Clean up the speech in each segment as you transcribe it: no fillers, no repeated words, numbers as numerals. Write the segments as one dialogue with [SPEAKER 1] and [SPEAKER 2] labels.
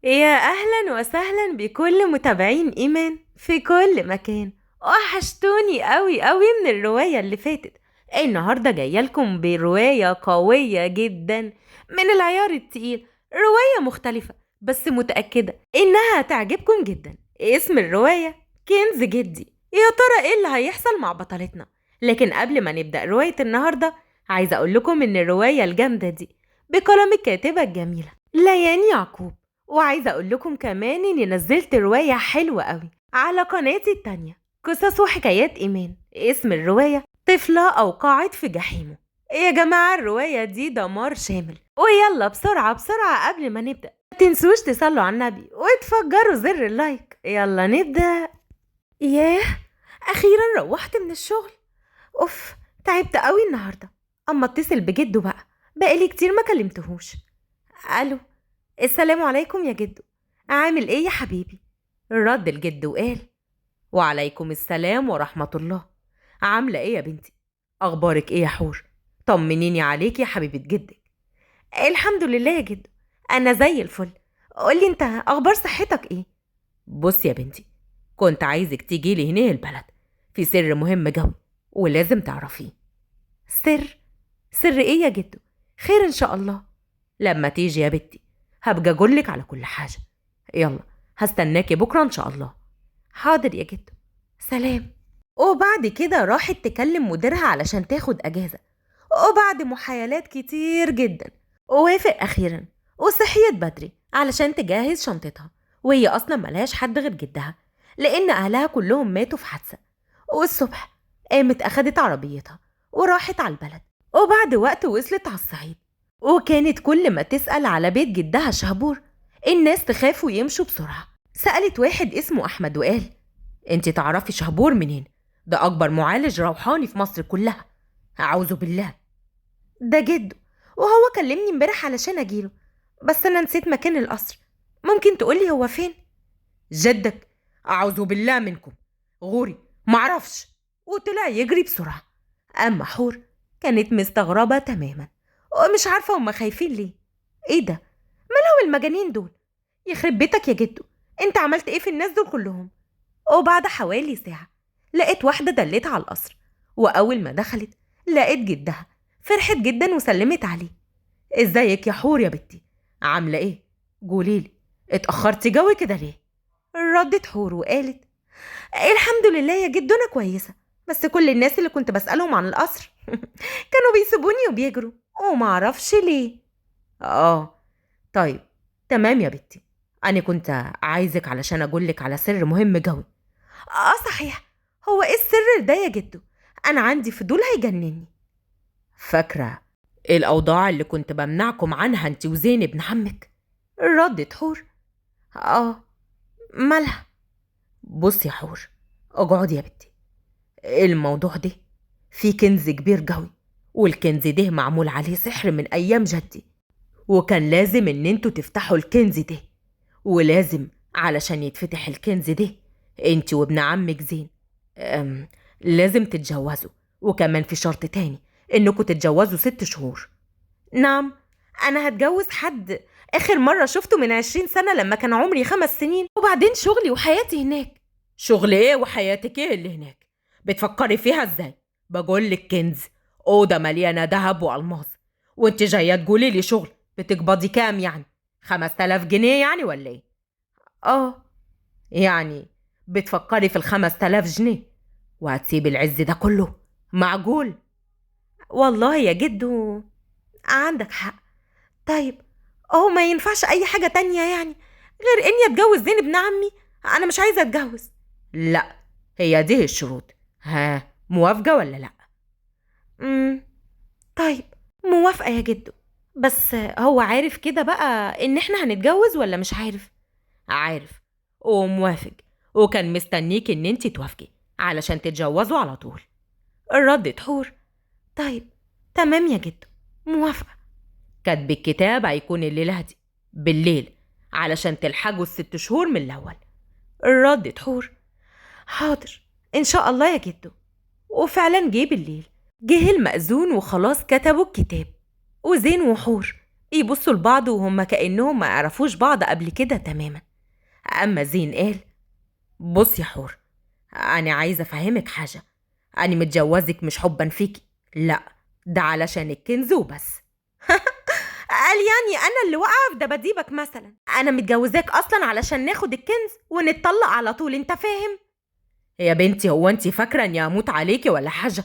[SPEAKER 1] يا أهلا وسهلا بكل متابعين إيمان في كل مكان. وحشتوني قوي قوي من الرواية اللي فاتت. النهاردة جاية لكم برواية قوية جدا من العيار التقيل، رواية مختلفة بس متأكدة إنها تعجبكم جدا. اسم الرواية كنز جدي. يا ترى إيه اللي هيحصل مع بطلتنا؟ لكن قبل ما نبدأ رواية النهاردة عايزة أقول لكم إن الرواية الجامدة دي بقلم الكاتبة الجميلة ليان يعقوب، وعايزة أقول لكم كمان إني نزلت رواية حلوة قوي على قناتي التانية قصص وحكايات إيمان. اسم الرواية طفلة أو قاعد في جحيمه. يا جماعة الرواية دي دمار شامل، ويلا بسرعة بسرعة قبل ما نبدأ متنسوش تصلوا على النبي وتفجروا زر اللايك. يلا نبدأ. ياه، أخيرا روحت من الشغل. أوف، تعبت قوي النهاردة. أما اتصل بجده بقى، بقالي كتير ما كلمتهوش. ألو، السلام عليكم يا جدو، عامل ايه يا حبيبي؟ رد الجد وقال وعليكم السلام ورحمة الله. عاملة ايه يا بنتي؟ اخبارك ايه يا حور؟ طمنيني عليك يا حبيبة جدك. الحمد لله يا جدو، انا زي الفل. قولي انت اخبار صحتك ايه؟ بص يا بنتي، كنت عايزك تيجي لي هنا البلد، في سر مهم جوي ولازم تعرفيه. سر؟ سر ايه يا جدو؟ خير ان شاء الله. لما تيجي يا بنتي هبقى اقولك على كل حاجة. يلا هستناكي بكرة ان شاء الله. حاضر يا جدو، سلام. وبعد كده راحت تكلم مديرها علشان تاخد اجازة، وبعد محايلات كتير جدا وافق اخيرا، وصحيت بدري علشان تجهز شنطتها، وهي اصلا ملهاش حد غير جدها لان اهلها كلهم ماتوا في حادثة. والصبح قامت اخدت عربيتها وراحت على البلد، وبعد وقت وصلت على الصعيد. وكانت كل ما تسأل على بيت جدها شهبور الناس تخاف ويمشوا بسرعة. سألت واحد اسمه أحمد وقال انت تعرفي شهبور منين؟ ده أكبر معالج روحاني في مصر كلها. أعوذ بالله، ده جده، وهو كلمني امبارح علشان أجيله، بس أنا نسيت مكان القصر، ممكن تقولي هو فين؟ جدك؟ أعوذ بالله منكم، غوري معرفش. وطلع يجري بسرعة. أما حور كانت مستغربة تماما ومش عارفة هما خايفين ليه. ايه ده؟ مالهم المجانين دول؟ يخرب بيتك يا جدو، انت عملت ايه في الناس دول كلهم؟ وبعد حوالي ساعة لقيت واحدة دلتها على القصر، وأول ما دخلت لقيت جدها. فرحت جدا وسلمت عليه. ازيك يا حور يا بنتي، عاملة ايه؟ قوليلي اتأخرتي جوي كده ليه؟ ردت حور وقالت الحمد لله يا جدو انا كويسة، بس كل الناس اللي كنت بسألهم عن القصر كانوا بيسيبوني وبيجروا ومعرفش ليه. اه طيب تمام يا بنتي، انا كنت عايزك علشان اقولك على سر مهم جوي. اه صحيح، هو ايه السر ده يا جدو؟ انا عندي فضول هيجنني. فاكرة الاوضاع اللي كنت بمنعكم عنها انت وزين ابن عمك؟ ردت حور اه مالها؟ بصي يا حور، اقعدي يا بنتي، الموضوع ده في كنز كبير جوي، والكنز ده معمول عليه سحر من ايام جدي، وكان لازم ان انتوا تفتحوا الكنز ده، ولازم علشان يتفتح الكنز ده انت وابن عمك زين لازم تتجوزوا، وكمان في شرط تاني انكم تتجوزوا 6 شهور. نعم، انا هتجوز حد اخر مرة شفته من 20 سنة لما كان عمري 5 سنين، وبعدين شغلي وحياتي هناك. شغل ايه وحياتك ايه اللي هناك؟ بتفكري فيها ازاي؟ بقولك كنز، أوضة مليانة ذهب وألماس، وانت جاية تقولي لي شغل. بتقبضي كام يعني؟ 5000 جنيه يعني ولا ايه؟ اه يعني بتفكري في 5000 جنيه وهتسيبي العز ده كله؟ معقول؟ والله يا جدو عندك حق. طيب هو ما ينفعش اي حاجة تانية يعني غير اني اتجوز زين ابن عمي؟ انا مش عايزة اتجوز. لا، هي دي الشروط. ها، موافقة ولا لا؟ طيب موافقة يا جدو، بس هو عارف كده بقى ان احنا هنتجوز ولا مش عارف؟ عارف وموافق، وكان مستنيك ان انتي توافقي علشان تتجوزوا على طول. ردت حور طيب تمام يا جدو موافقة. كاتب الكتاب هيكون الليلة دي بالليل علشان تلحقوا 6 شهور من الأول. ردت حور حاضر إن شاء الله يا جدو. وفعلا جه بالليل، جه المأذون وخلاص كتبوا الكتاب، وزين وحور يبصوا لبعض وهم كأنهم ما يعرفوش بعض قبل كده تماما. أما زين قال: بص يا حور، أنا عايزة أفهمك حاجة، أنا متجوزك مش حبا فيكي، لا ده علشان الكنز وبس. قال يعني أنا اللي واقعة في دباديبك مثلا، أنا متجوزاك أصلا علشان ناخد الكنز ونتطلق على طول، أنت فاهم؟ يا بنتي هو أنت فاكرة إني هموت عليكي ولا حاجة؟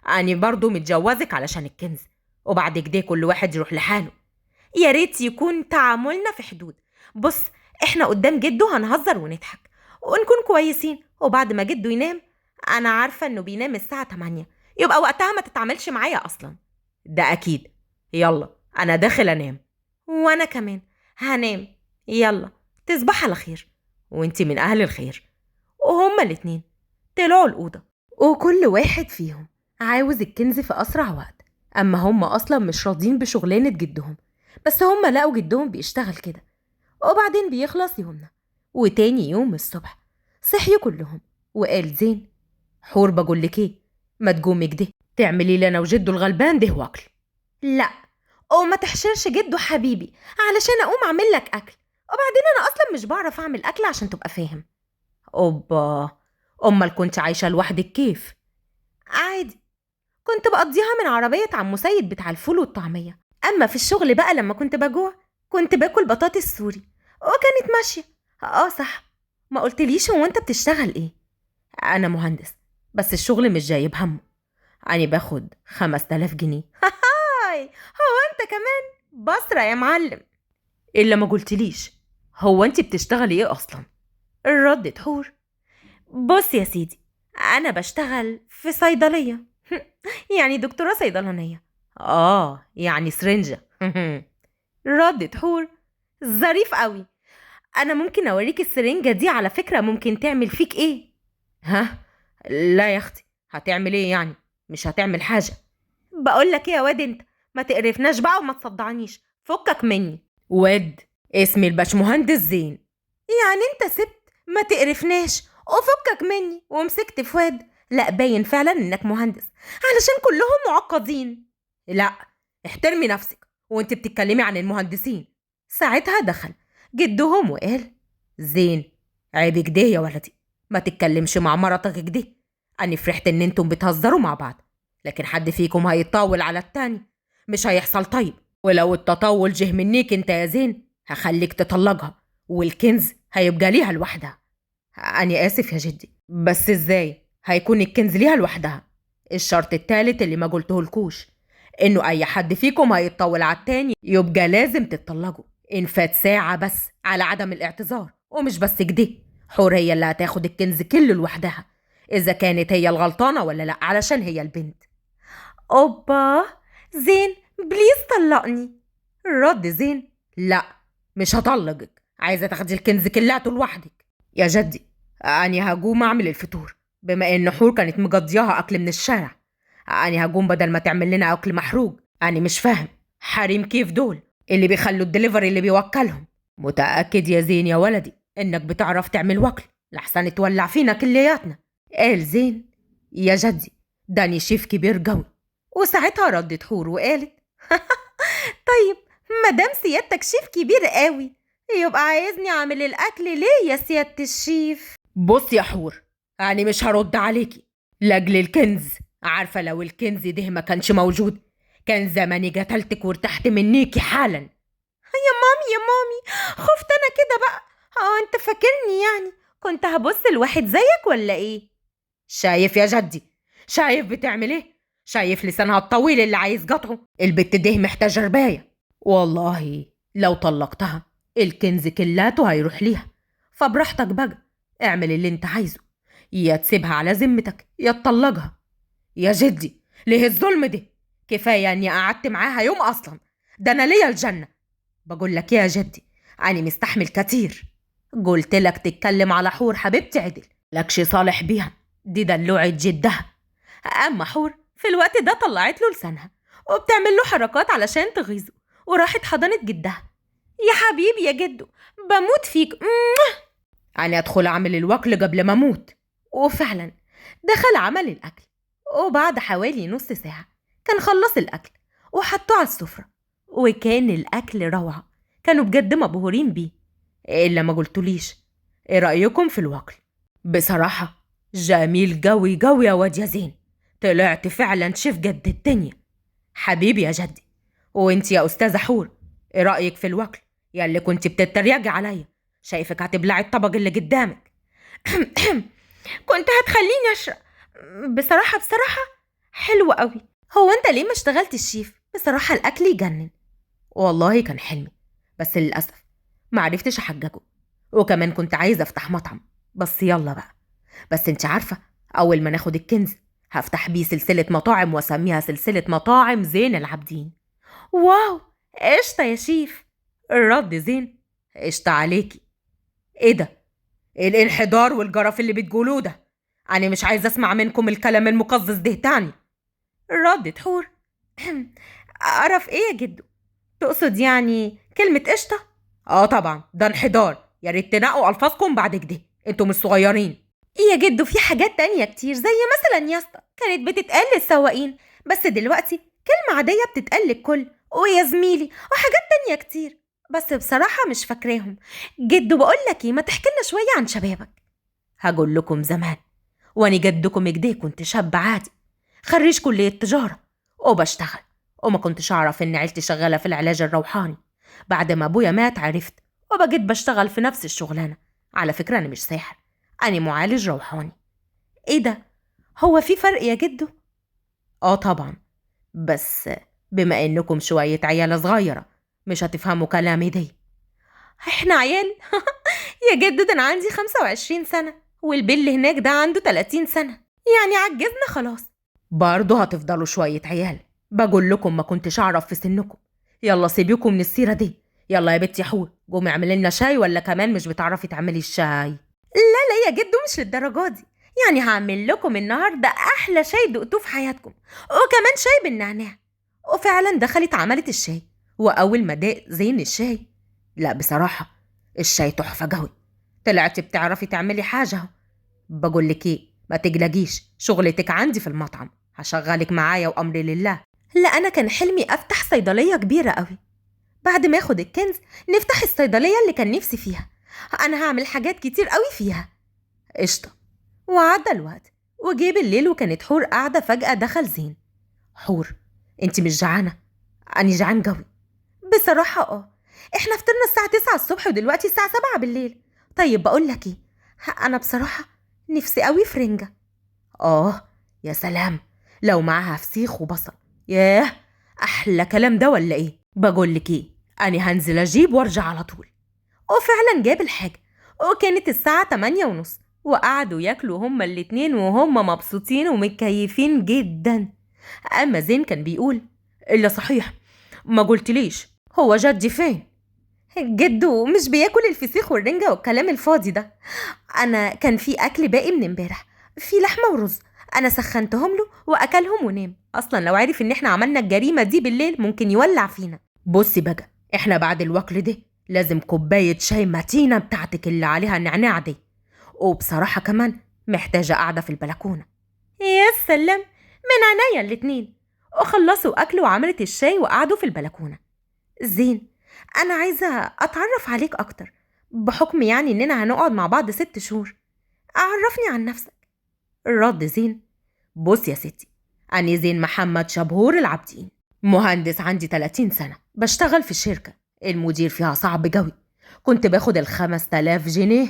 [SPEAKER 1] أنا برضو متجوزك علشان الكنز، وبعد كده كل واحد يروح لحاله. يا ريت يكون تعاملنا في حدود. بص احنا قدام جده هنهزر ونضحك ونكون كويسين، وبعد ما جده ينام، انا عارفه انه بينام الساعة 8، يبقى وقتها ما تتعاملش معايا اصلا. ده اكيد. يلا انا داخل انام. وانا كمان هنام، يلا تصبح على خير. وانتي من اهل الخير. وهما الاتنين طلعوا الاوضة، وكل واحد فيهم عاوز الكنز في اسرع وقت. اما هما اصلا مش راضيين بشغلانه جدهم، بس هما لقوا جدهم بيشتغل كده. وبعدين بيخلص يومنا، وتاني يوم الصبح صحيوا كلهم، وقال زين: حور بقولك ايه، ما تقومي كده تعملي لي انا وجدو الغلبان ده واكل. لا وما تحشرش جدو حبيبي علشان اقوم اعمل لك اكل، وبعدين انا اصلا مش بعرف اعمل اكل عشان تبقى فاهم. اوبا، امال كنت عايشه لوحدك كيف؟ عادي، كنت بقضيها من عربية عم سيد بتاع الفول والطعميه. اما في الشغل بقى لما كنت بجوع كنت باكل بطاطس سوري وكانت ماشية. اه صح، ما قلتليش هو انت بتشتغل ايه؟ انا مهندس، بس الشغل مش جايب همه، انا باخد 5000 جنيه. هاي، هو انت كمان بصرة يا معلم. الا ما قلتليش هو انت بتشتغلي ايه اصلا؟ ردت حور: بص يا سيدي، انا بشتغل في صيدلية. يعني دكتورة صيدلانيه. اه يعني سرنجه. ردت حور: ظريف قوي، انا ممكن اوريك السرنجه دي على فكرة، ممكن تعمل فيك ايه. ها؟ لا يا اختي، هتعمل ايه يعني؟ مش هتعمل حاجة. بقول لك ايه يا واد انت، ما تقرفناش بقى وما تصدعنيش، فكك مني. واد اسمي الباشمهندس زين. يعني انت سبت ما تقرفناش وفكك مني ومسكت في واد؟ لا باين فعلا انك مهندس علشان كلهم معقدين. لا احترمي نفسك وانت بتتكلمي عن المهندسين. ساعتها دخل جدهم وقال: زين عيب كده يا ولدي، ما تتكلمش مع مراتك كده. انا فرحت ان انتم بتهزروا مع بعض، لكن حد فيكم هيتطاول على التاني، مش هيحصل طيب. ولو التطاول جه منيك انت يا زين هخليك تطلقها، والكنز هيبقى ليها لوحدها. انا اسف يا جدي، بس ازاي هيكون الكنز ليها لوحدها؟ الشرط التالت اللي ما قلتهولكوش، انه اي حد فيكم هيتطاول على التاني يبقى لازم تتطلقوا. ان فات ساعة بس على عدم الاعتذار. ومش بس كده، حور هي اللي هتاخد الكنز كله لوحدها، اذا كانت هي الغلطانة ولا لا، علشان هي البنت. اوبا زين please طلقني. رد زين: لا مش هطلقك، عايزة تاخدي الكنز كلته لوحدك. يا جدي أنا هقوم أعمل الفطور، بما إن حور كانت مقضياها أكل من الشارع، أنا هقوم بدل ما تعمل لنا أكل محروق. أنا مش فاهم حريم كيف دول اللي بيخلوا الدليفري اللي بيوكلهم. متأكد يا زين يا ولدي إنك بتعرف تعمل وكل، لحسن تولع فينا كلياتنا. قال زين: يا جدي داني شيف كبير قوي. وساعتها ردت حور وقالت: طيب مادام سيادتك شيف كبير قوي، يبقى عايزني اعمل الاكل ليه يا سيادة الشيف؟ بص يا حور، انا مش هرد عليكي لاجل الكنز. عارفه لو الكنز ده ما كانش موجود كان زماني قتلتك وارتحت منيكي حالا. يا مامي يا مامي، خفت انا كده بقى. انت فاكرني يعني كنت هبص لواحد زيك ولا ايه؟ شايف يا جدي، شايف بتعمل ايه؟ شايف لسانها الطويل اللي عايز قطعه؟ البت ده محتاجه ربايه. والله لو طلقتها الكنز كلاته هيروح ليها، فبراحتك بقى اعمل اللي انت عايزه، يا تسيبها على ذمتك يا تطلقها. يا جدي ليه الظلم ده؟ كفاية اني قعدت معاها يوم اصلا، ده انا ليا الجنة. بقول لك يا جدي انا مستحمل كتير. قلت لك تتكلم على حور حبيبتي عدل، لكش صالح بيها، دي دلوعة جدها. اما حور في الوقت ده طلعت له لسانها وبتعمل له حركات علشان تغيظه، وراحت حضنت جدها. يا حبيبي يا جدو بموت فيك، أنا أدخل أعمل الوكل قبل ما أموت. وفعلا دخل عمل الأكل، وبعد حوالي نص ساعة كان خلص الأكل وحطه على السفرة، وكان الأكل روعة، كانوا بجد مبهورين بيه. إلا ما قلتوليش إيه رأيكم في الوكل؟ بصراحة جميل جوي جوي يا واد يا زين، طلعت فعلا شيف جد الدنيا. حبيبي يا جدي. وانت يا أستاذة حور إيه رأيك في الوكل؟ يا اللي كنت بتتريقي عليا، شايفك هتبلعي الطبق اللي قدامك. كنت هتخليني أشرب. بصراحة حلو قوي. هو انت ليه ما اشتغلت الشيف؟ بصراحة الأكل يجنن. والله كان حلمي، بس للأسف ما عرفتش أحققه، وكمان كنت عايزة أفتح مطعم، بس يلا بقى. بس انت عارفة أول ما ناخد الكنز هفتح بيه سلسلة مطاعم واسميها سلسلة مطاعم زين العابدين. واو، قشطة يا شيف. الرد زين، قشطة عليكي. ايه ده؟ ايه الانحدار والجرف اللي بتقولوه ده؟ أنا مش عايزة أسمع منكم الكلام المقزز ده تاني. ردت حور، قرف ايه يا جدو؟ تقصد يعني كلمة قشطة؟ اه طبعا ده انحدار، يا ريت تنقوا ألفاظكم بعد كده، انتوا مش صغيرين. يا جدو في حاجات تانية كتير، زي مثلا يا اسطى كانت بتتقال للسواقين، بس دلوقتي كلمة عادية بتتقال للكل، ويا زميلي، وحاجات تانية كتير بس بصراحة مش فاكراهم. جدو بقولك ايه، ما تحكي لنا شوية عن شبابك. هقول لكم زمان واني جدكم كده كنت شاب عادي، خريج كلية تجارة وبشتغل، وما كنتش أعرف إن عيلتي شغالة في العلاج الروحاني. بعد ما أبويا مات عرفت، وبقيت بشتغل في نفس الشغلانة. على فكرة أنا مش ساحر، أنا معالج روحاني. إيه ده؟ هو في فرق يا جدو؟ آه طبعا، بس بما إنكم شوية عيالة صغيرة مش هتفهموا كلامي دي. إحنا عيال؟ يا جدو ده أنا عندي 25 سنة، والبل هناك ده عنده 30 سنة، يعني عجزنا خلاص. برضه هتفضلوا شوية عيال، بقول لكم ما كنتش أعرف في سنكم. يلا سيبيكم من السيرة دي، يلا يا بنتي حور قومي اعملي لنا شاي، ولا كمان مش بتعرفي تعملي الشاي؟ لا يا جدو مش للدرجة دي، يعني هعمل لكم النهاردة أحلى شاي دقتوه في حياتكم، وكمان شاي بالنعناع. وفعلا دخلت عملت الشاي، وأول ما داق زين الشاي، لا بصراحة الشاي تحفة قوي، طلعتي بتعرفي تعملي حاجة. بقول لك ايه، ما تقلقيش، شغلتك عندي في المطعم، هشغلك معايا وأمري لله. لا أنا كان حلمي أفتح صيدلية كبيرة قوي، بعد ما اخد الكنز نفتح الصيدلية اللي كان نفسي فيها، أنا هعمل حاجات كتير قوي فيها. قشطة. وعدى الوقت وجه بالليل، وكانت حور قاعدة، فجأة دخل زين. حور انت مش جعانة؟ أنا جعان قوي بصراحة. احنا فطرنا الساعة 9 الصبح ودلوقتي الساعة 7 بالليل. طيب بقول لك ايه، أنا بصراحة نفسي قوي في رنجة. يا سلام لو معاها فسيخ وبصل، ياه أحلى كلام ده ولا ايه؟ بقول لك ايه، أنا هنزل أجيب وارجع على طول. وفعلا جاب الحاجة، وكانت الساعة 8:30، وقعدوا ياكلوا هما الاتنين وهما مبسوطين ومتكيفين جدا. أما زين كان بيقول، إلا صحيح ما قلتليش هو جدي فين؟ جدو مش بياكل الفسيخ والرنجة والكلام الفاضي ده، أنا كان في أكل باقي من امبارح، في لحمة ورز، أنا سخنتهم له وأكلهم ونام. أصلا لو عرف إن إحنا عملنا الجريمة دي بالليل ممكن يولع فينا. بصي بقى، إحنا بعد الوكل ده لازم كوباية شاي متينة بتاعتك اللي عليها النعناع دي، وبصراحة كمان محتاجة قاعدة في البلكونة. يا سلام، من عينيا الاتنين. وخلصوا أكل وعملت الشاي وقعدوا في البلكونة. زين أنا عايزة أتعرف عليك أكتر، بحكم يعني إننا هنقعد مع بعض 6 شهور، عرفني عن نفسك. رد زين، بص يا ستي، أنا زين محمد شبهور العابدين، مهندس عندي 30 سنة، بشتغل في الشركة، المدير فيها صعب قوي، كنت باخد 5000 جنيه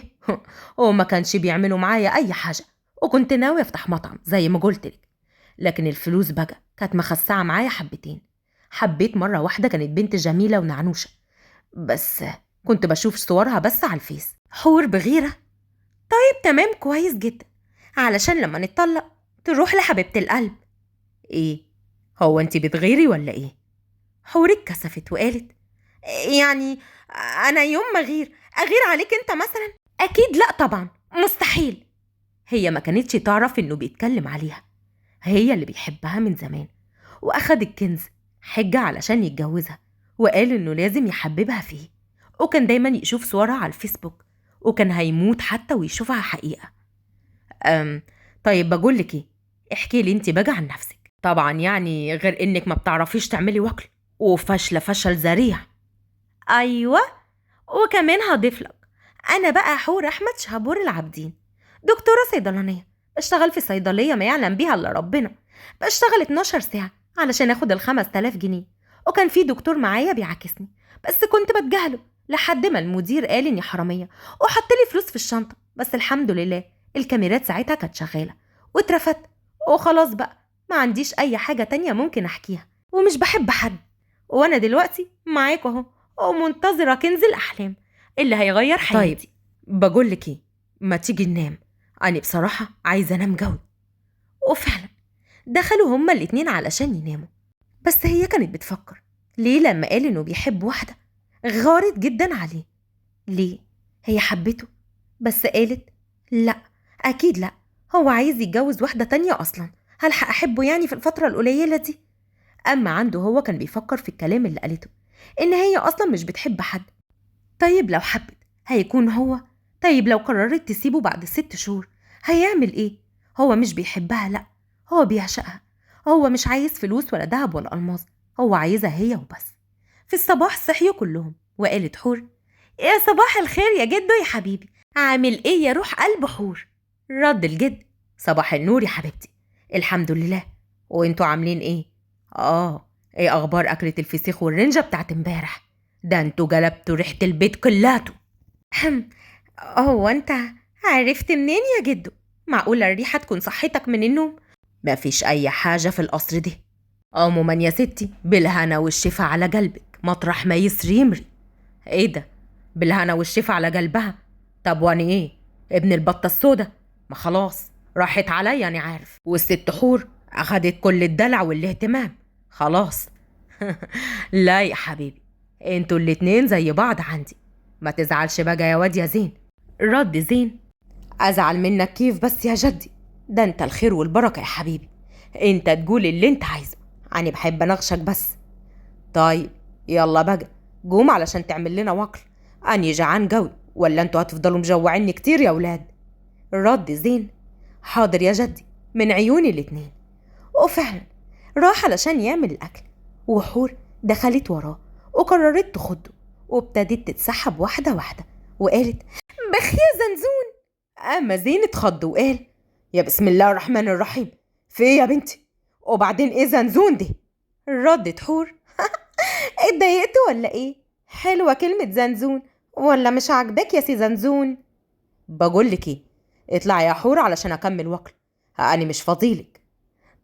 [SPEAKER 1] وما كانش بيعملوا معايا أي حاجة، وكنت ناوي أفتح مطعم زي ما قلت لك، لكن الفلوس بقى كانت مخسعة معايا حبتين. حبيت مرة واحدة كانت بنت جميلة ونعنوشة، بس كنت بشوف صورها بس على الفيس. حور بغيرة، طيب تمام كويس جدا، علشان لما نتطلق تروح لحبيبة القلب. ايه هو انت بتغيري ولا ايه؟ حور اتكسفت وقالت، يعني انا يوم ما اغير اغير عليك انت مثلا؟ اكيد لا طبعا مستحيل. هي ما كانتش تعرف انه بيتكلم عليها، هي اللي بيحبها من زمان، واخد الكنز حجة علشان يتجوزها، وقال انه لازم يحببها فيه، وكان دايما يشوف صورها على الفيسبوك، وكان هيموت حتى ويشوفها حقيقة. طيب بقولك ايه، احكي لي انت بقى عن نفسك. طبعا يعني غير انك ما بتعرفيش تعملي وكل. وفاشلة فشل ذريع. أيوة، وكمان هضيفلك، أنا بقى حور أحمد شهبور العابدين، دكتورة صيدلانية، بشتغل في صيدلية ما يعلم بيها إلا ربنا، بشتغل 12 ساعة علشان أخد 5000 جنيه، وكان في دكتور معايا بيعاكسني بس كنت بتجاهله لحد ما المدير قال إني حرامية وحط لي فلوس في الشنطة، بس الحمد لله الكاميرات ساعتها كانت شغالة واترفدت، وخلاص بقى ما عنديش أي حاجة تانية ممكن أحكيها، ومش بحب حد، وأنا دلوقتي معاكوا أهو ومنتظرة كنز الأحلام اللي هيغير حياتي. طيب بقولك إيه، ما تيجي ننام، أنا بصراحة عايزة أنام جوي. وفعلا دخلوا هما الاتنين علشان يناموا، بس هي كانت بتفكر ليه لما قال إنه بيحب واحدة غارت جدا عليه، ليه هي حبته؟ بس قالت لا أكيد لا، هو عايز يتجوز واحدة تانية أصلا، هلحق أحبه يعني في الفترة القليلة دي؟ أما عنده هو كان بيفكر في الكلام اللي قالته إن هي أصلا مش بتحب حد، طيب لو حبت هيكون هو، طيب لو قررت تسيبه بعد 6 شهور هيعمل إيه؟ هو مش بيحبها، لأ هو بيعشقها، هو مش عايز فلوس ولا ذهب ولا ألماس، هو عايزها هي وبس. في الصباح صحيوا كلهم وقالت حور يا صباح الخير يا جدو يا حبيبي، عامل إيه يا روح قلب حور؟ رد الجد صباح النور يا حبيبتي، الحمد لله، وانتوا عاملين ايه؟ ايه اخبار اكلة الفسيخ والرنجة بتاعت امبارح؟ ده انتوا جلبتوا ريحة البيت كلاتو. هو انت عرفت منين يا جدو؟ معقولة الريحة تكون صحتك من النوم؟ مفيش اي حاجة في القصر دي. عموما يا ستي بالهنا والشفا على قلبك، مطرح ما يسري يمري. ايه ده بالهنا والشفا على قلبها؟ طب وانا ايه ابن البطة السودة؟ ما خلاص راحت عليا انا عارف، والست حور اخدت كل الدلع والاهتمام خلاص. لا يا حبيبي انتوا الاتنين زي بعض عندي، ما تزعلش بقى يا واد يا زين. رد زين ازعل منك كيف بس يا جدي، ده انت الخير والبركة يا حبيبي، انت تقول اللي انت عايزه، انا بحب انغشك بس. طيب يلا بقى قوم علشان تعمل لنا وكل، اني جعان قوي، ولا انتوا هتفضلوا مجوعيني كتير يا ولاد؟ رد زين حاضر يا جدي من عيوني الاتنين. وفعلا راح علشان يعمل الأكل، وحور دخلت وراه وقررت تخده، وابتدت تتسحب واحدة واحدة وقالت بخ يا زنزون. أما زين اتخض وقال يا بسم الله الرحمن الرحيم، في ايه يا بنتي؟ وبعدين ايه زنزون دي؟ ردت حور اتضايقت ولا ايه؟ حلوة كلمة زنزون ولا مش عاجباك يا سي زنزون؟ بقولك ايه، اطلعي يا حور علشان اكمل وكل، انا مش فاضيلك.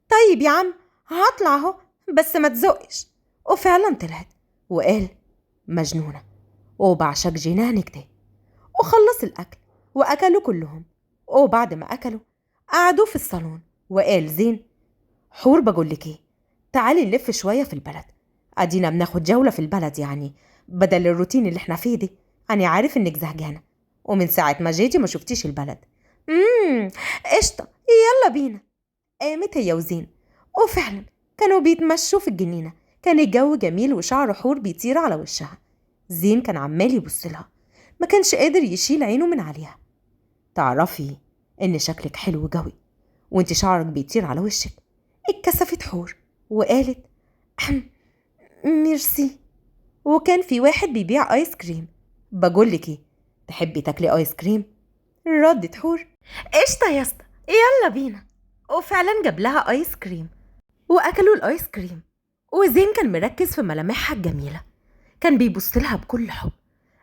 [SPEAKER 1] طيب يا عم هطلع اهو بس ما تزقش. وفعلا طلعت وقال مجنونة وبعشق جنانك ده. وخلص الأكل وأكلوا كلهم، وبعد ما أكلوا قعدوا في الصالون وقال زين حور بقولك ايه، تعالي نلف شوية في البلد، أدينا بناخد جولة في البلد يعني بدل الروتين اللي احنا فيه ده، أنا عارف إنك زهقانة ومن ساعة ما جيتي ما شفتيش البلد. قشطة يلا بينا. قامت هي وزين وفعلا كانوا بيتمشوا في الجنينة، كان الجو جميل وشعر حور بيطير على وشها. زين كان عمال يبص لها، ما كانش قادر يشيل عينه من عليها. تعرفي إن شكلك حلو قوي وانت شعرك بيطير على وشك. اتكسفت حور وقالت ميرسي. وكان في واحد بيبيع ايس كريم، بقولك ايه تحبي تاكلي ايس كريم؟ ردت حور قشطه يا اسطى يلا بينا. وفعلا جاب لها ايس كريم واكلوا الايس كريم، وزين كان مركز في ملامحها الجميلة، كان بيبص لها بكل حب،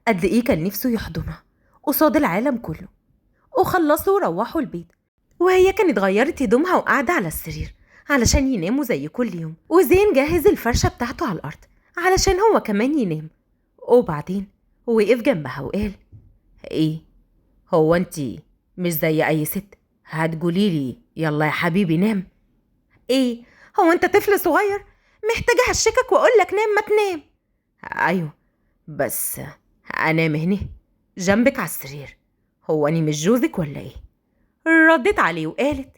[SPEAKER 1] قد ايه كان نفسه يحضنها قصاد العالم كله. وخلصوا وروحوا البيت، وهي كانت غيرت هدومها وقاعدة على السرير علشان يناموا زي كل يوم، وزين جهز الفرشة بتاعته على الارض علشان هو كمان ينام. وبعدين وقف جنبها وقال ايه هو انتي مش زي اي ست هتقوليلي يلا يا حبيبي نام؟ ايه هو انت طفل صغير محتاجه هشكك واقولك نام ما تنام؟ ايوه بس انام هنا جنبك على السرير، هو اني مش جوزك ولا ايه؟ ردت عليه وقالت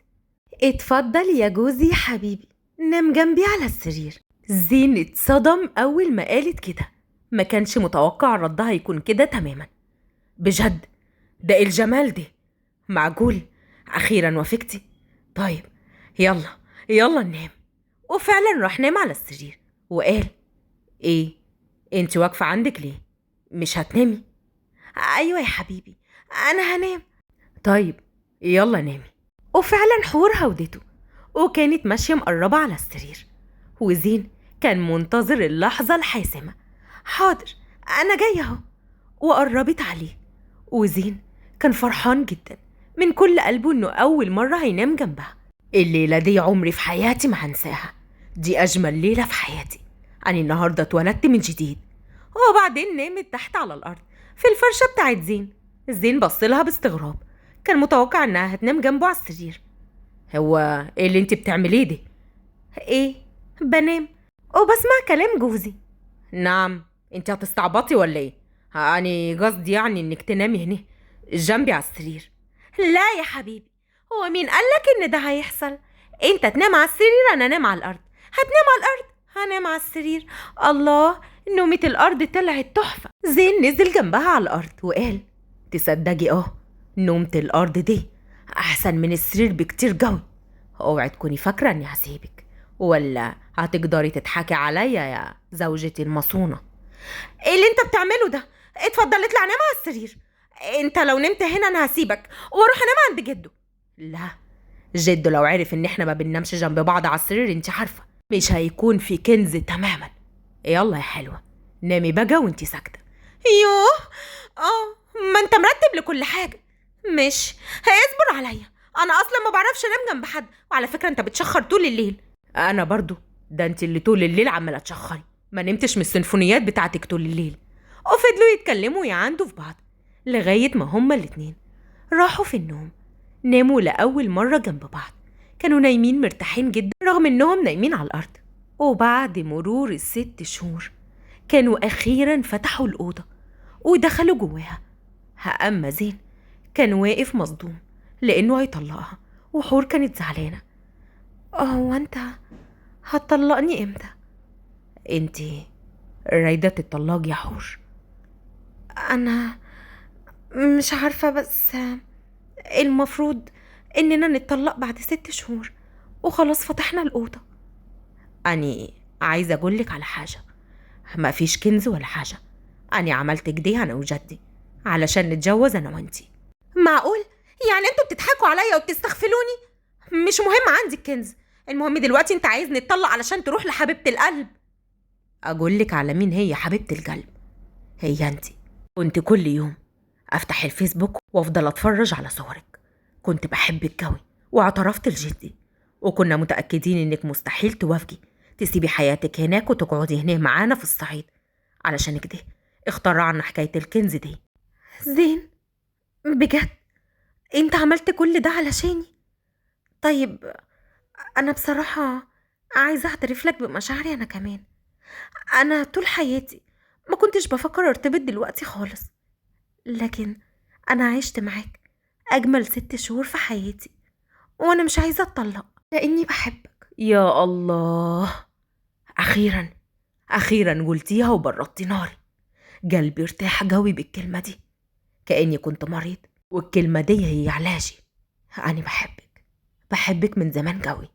[SPEAKER 1] اتفضل يا جوزي يا حبيبي نام جنبي على السرير. زين اتصدم اول ما قالت كده، ما كانش متوقع ردها يكون كده تماما. بجد ده ايه الجمال ده، معقول اخيرا وافقتي؟ طيب يلا يلا ننام. وفعلا راح نام على السرير وقال ايه انت واقفة عندك ليه؟ مش هتنامي؟ ايوه يا حبيبي انا هنام. طيب يلا نامي. وفعلا حور هودته وكانت ماشية مقربة على السرير، وزين كان منتظر اللحظة الحاسمة. حاضر انا جاية اهو. وقربت عليه، وزين كان فرحان جدا من كل قلبه انه اول مرة هينام جنبها. الليلة دي عمري في حياتي ما هنساها، دي اجمل ليلة في حياتي، انا النهاردة اتولدت من جديد. وبعدين نامت تحت على الارض في الفرشة بتاعت زين. زين بصلها باستغراب، كان متوقع انها هتنام جنبه على السرير. هو ايه اللي انت بتعمليه ده؟ ايه بنام وبسمع كلام جوزي. نعم انت هتستعبطي ولا ايه؟ يعني قصدي يعني انك تنامي هنا جنبي على السرير. لا يا حبيبي، هو مين قالك ان ده هيحصل؟ انت تنام على السرير انا انام على الارض. هتنام على الارض هنام على السرير. الله، نومة الارض طلعت تحفة. زين نزل جنبها على الارض وقال تصدقي نومة الارض دي احسن من السرير بكتير قوي. اوعي تكوني فاكرة اني هسيبك ولا هتقدري تضحكي عليا يا زوجتي المصونة. ايه اللي انت بتعمله ده؟ اتفضل اطلع نام على السرير. انت لو نمت هنا انا هسيبك واروح انام عند جده. لا، جده لو عرف ان احنا ما بننامش جنب بعض على السرير انت عارفة مش هيكون في كنز تماما. يلا يا حلوة نامي بقى وانت ساكتة. يوه ما انت مرتب لكل حاجة. مش هيصبر عليا، انا اصلا ما بعرفش انام جنب حد، وعلى فكرة انت بتشخر طول الليل. انا برضو، ده انت اللي طول الليل عمالة تشخري، ما نمتش من السيمفونيات بتاعتك طول الليل. وفضلوا يتكلموا ويعاندوا في بعض لغاية ما هما الاتنين راحوا في النوم. ناموا لأول مرة جنب بعض، كانوا نايمين مرتاحين جدا رغم انهم نايمين على الأرض. وبعد مرور ال6 شهور كانوا أخيرا فتحوا الأوضة ودخلوا جواها. أما زين كان واقف مصدوم لأنه هيطلقها، وحور كانت زعلانة. هو أنت هتطلقني إمتى؟ أنتي رايدة تطلقي يا حور؟ أنا مش عارفة، بس المفروض إننا نتطلق بعد 6 شهور وخلاص فتحنا الأوضة. أني عايزة أقولك على حاجة، ما فيش كنز ولا حاجة، أني عملت كده أنا وجدي علشان نتجوز أنا وأنتي. معقول؟ يعني أنتوا بتضحكوا عليا وبتستغفلوني؟ مش مهم عندي الكنز، المهم دلوقتي أنت عايز نتطلق علشان تروح لحبيبة القلب. أقولك على مين هي حبيبة القلب؟ هي أنتي. كنت كل يوم أفتح الفيسبوك وأفضل أتفرج على صورك، كنت بحبك قوي واعترفت لجدي، وكنا متأكدين إنك مستحيل توافقي تسيبي حياتك هناك وتقعدي هنا معانا في الصعيد، علشان كده اخترعنا حكاية الكنز دي. زين بجد انت عملت كل ده علشاني؟ طيب انا بصراحة عايزة اعترف لك بمشاعري انا كمان. انا طول حياتي ما كنتش بفكر ارتبط دلوقتي خالص، لكن انا عشت معاك اجمل 6 شهور في حياتي، وانا مش عايزة اتطلق لاني بحبك. يا الله، اخيرا اخيرا قلتيها وبردتي ناري. قلبي ارتاح قوي بالكلمة دي، كأني كنت مريض والكلمة دي هي علاجي. أنا بحبك، بحبك من زمان قوي،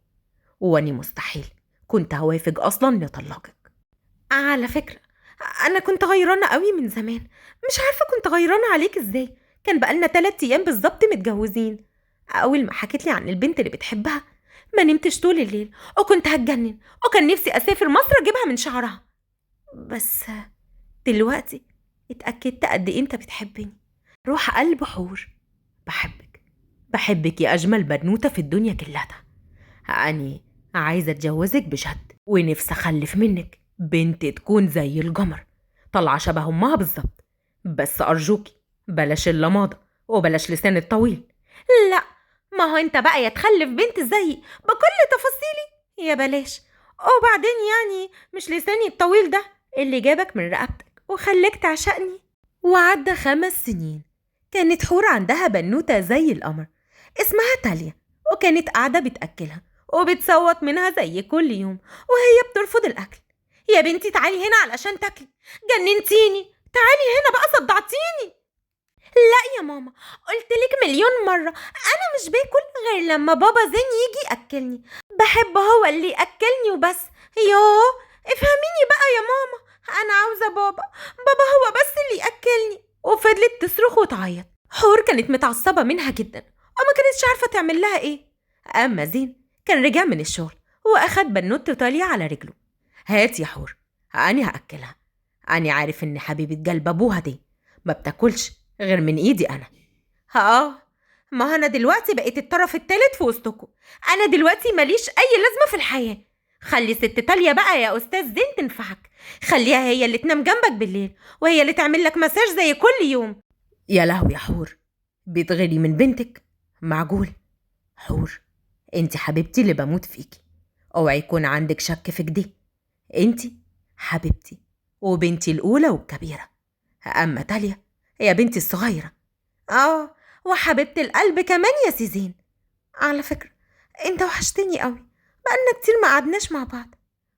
[SPEAKER 1] وأني مستحيل كنت هوافق أصلا لطلاقك. على فكرة أنا كنت غيرانة قوي من زمان، مش عارفة كنت غيرانة عليك إزاي. كان بقالنا 3 أيام بالظبط متجوزين. أول ما حكيت لي عن البنت اللي بتحبها ما نمتش طول الليل، وكنت هتجنن، وكان نفسي أسافر مصر أجيبها من شعرها. بس دلوقتي اتأكدت قد إيه أنت بتحبني. روح قلب حور، بحبك بحبك يا أجمل بنوتة في الدنيا كلها. أني عايزة أتجوزك بجد، ونفسي أخلف منك بنت تكون زي القمر، طالعة شبه أمها بالظبط. بس أرجوكي بلاش اللماضة وبلاش لسان الطويل. لا، ما هو أنت بقى يا تخلف بنت زيي بكل تفاصيلي يا بلاش. وبعدين يعني مش لساني الطويل ده اللي جابك من رقبتك وخلاك تعشقني. وعدى 5 سنين. كانت حور عندها بنوتة زي القمر اسمها تاليا، وكانت قاعدة بتأكلها وبتصوت منها زي كل يوم وهي بترفض الأكل. يا بنتي تعالي هنا علشان تاكلي، جننتيني، تعالي هنا بقى صدعتيني. لا يا ماما، قلتلك مليون مرة أنا مش باكل غير لما بابا زين يجي يأكلني، بحب هو اللي يأكلني وبس. يوه افهميني بقى يا ماما، أنا عاوزة بابا، بابا هو بس اللي يأكلني. وفضلت تصرخ وتعيط. حور كانت متعصبة منها جدا وما كانتش عارفة تعمل لها إيه. أما زين كان رجع من الشغل وأخد بنوته تاليا على رجله. هات يا حور، أنا هأكلها، أنا عارف إن حبيبة قلب أبوها دي ما بتاكلش غير من إيدي أنا. ما أنا دلوقتي بقيت الطرف الثالث في وسطكم، أنا دلوقتي ماليش أي لازمة في الحياة. خلي ست تاليا بقى يا أستاذ زين تنفعك، خليها هي اللي تنام جنبك بالليل وهي اللي تعمل لك مساج زي كل يوم. يا لهوي يا حور، بتغيري من بنتك؟ معقول؟ حور انت حبيبتي اللي بموت فيكي، اوعي يكون عندك شك في كده، انت حبيبتي وبنتي الأولى والكبيرة، أما تاليا هي بنتي الصغيرة. وحبيبة القلب كمان يا سيزين. على فكرة انت وحشتني قوي، بقالنا كتير ما قعدناش مع بعض،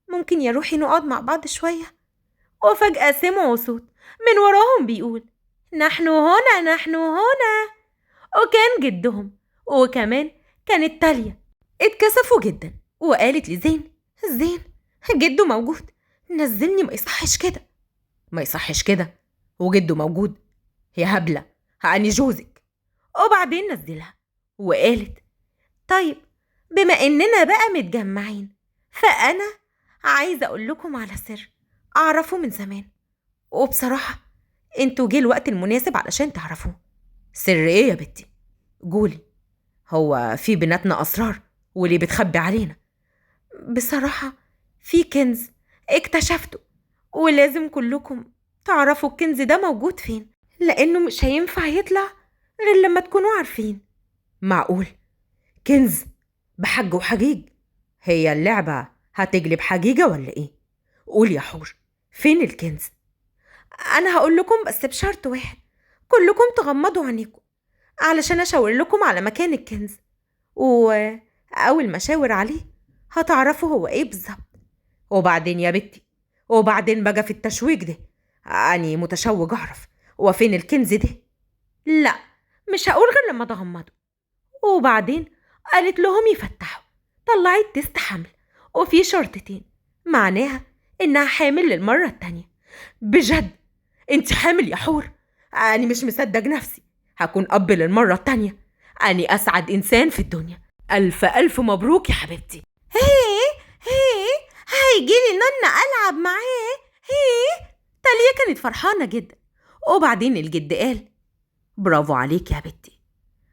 [SPEAKER 1] ممكن يا روحي نقعد مع بعض شوية؟ وفجأة سمعوا صوت من وراهم بيقول نحن هنا نحن هنا، وكان جدهم وكمان كانت تاليا. اتكسفوا جدا وقالت لزين، زين جده موجود، نزلني، ما يصحش كده. ما يصحش كده وجده موجود يا هبلة، هأني جوزك. وبعدين نزلها وقالت طيب بما إننا بقى متجمعين فأنا عايزة أقول لكم على سر أعرفه من زمان، وبصراحة انتوا جه الوقت المناسب علشان تعرفوه. سر إيه يا بنتي؟ قولي، هو في بناتنا أسرار واللي بتخبي علينا؟ بصراحة في كنز اكتشفته ولازم كلكم تعرفوا الكنز ده موجود فين، لأنه مش هينفع يطلع غير لما تكونوا عارفين. معقول كنز بحج وحجيج؟ هي اللعبة هتجلب حجيجة ولا ايه؟ قول يا حور فين الكنز؟ انا هقول لكم بس بشرط واحد، كلكم تغمضوا عينيكم علشان اشاور لكم على مكان الكنز، واول ما اشاور عليه هتعرفوا هو ايه بالظبط. وبعدين يا بنتي، وبعدين بقى في التشويق ده، اني متشوق اعرف هو فين الكنز ده. لا مش هقول غير لما تغمضوا. وبعدين قالت لهم يفتحوا، طلعت test حمل وفي شرطتين معناها انها حامل للمرة التانية. بجد انت حامل يا حور؟ انا مش مصدق نفسي، هكون اب للمرة التانية، انا اسعد انسان في الدنيا. الف الف مبروك يا حبيبتي. هي هي هيجيلي نونا العب معاه. هي تاليا كانت فرحانة جدا. وبعدين الجد قال برافو عليك يا بنتي،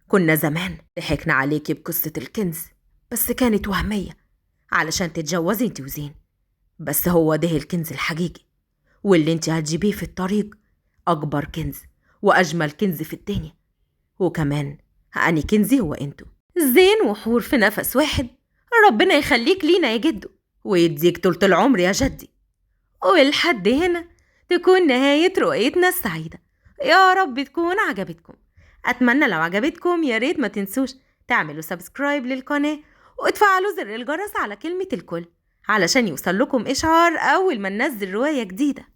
[SPEAKER 1] كنا زمان ضحكنا عليكي بقصة الكنز بس كانت وهمية علشان تتجوزي انت وزين، بس هو ده الكنز الحقيقي، واللي انت هتجيبيه في الطريق أكبر كنز وأجمل كنز في الدنيا، وكمان أني كنزي هو انتو. زين وحور في نفس واحد، ربنا يخليك لينا يا جدو ويديك طولة العمر يا جدي. ولحد هنا تكون نهاية رؤيتنا السعيدة، يا رب تكون عجبتكم. أتمنى لو عجبتكم يا ريت ما تنسوش تعملوا subscribe للقناة وتفعلوا زر الجرس على كلمة الكل علشان يوصل لكم إشعار أول ما ننزل رواية جديدة.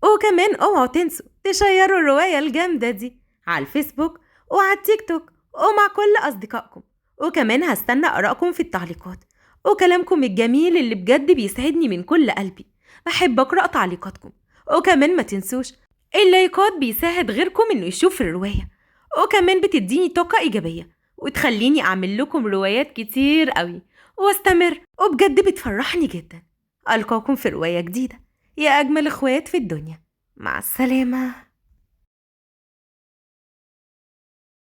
[SPEAKER 1] وكمان اوعوا تنسوا تشيروا الرواية الجامدة دي على الفيسبوك وعلى التيك توك ومع كل أصدقائكم، وكمان هستنى آرائكم في التعليقات وكلامكم الجميل اللي بجد بيسعدني من كل قلبي. بحب أقرأ تعليقاتكم. وكمان ما تنسوش اللايكات بيساعد غيركم إنه يشوف الرواية، وكمان بتديني طاقة إيجابية وتخليني أعمل لكم روايات كتير قوي واستمر، وبجد بتفرحني جدا. ألقاكم في رواية جديدة يا أجمل إخوات في الدنيا. مع السلامة.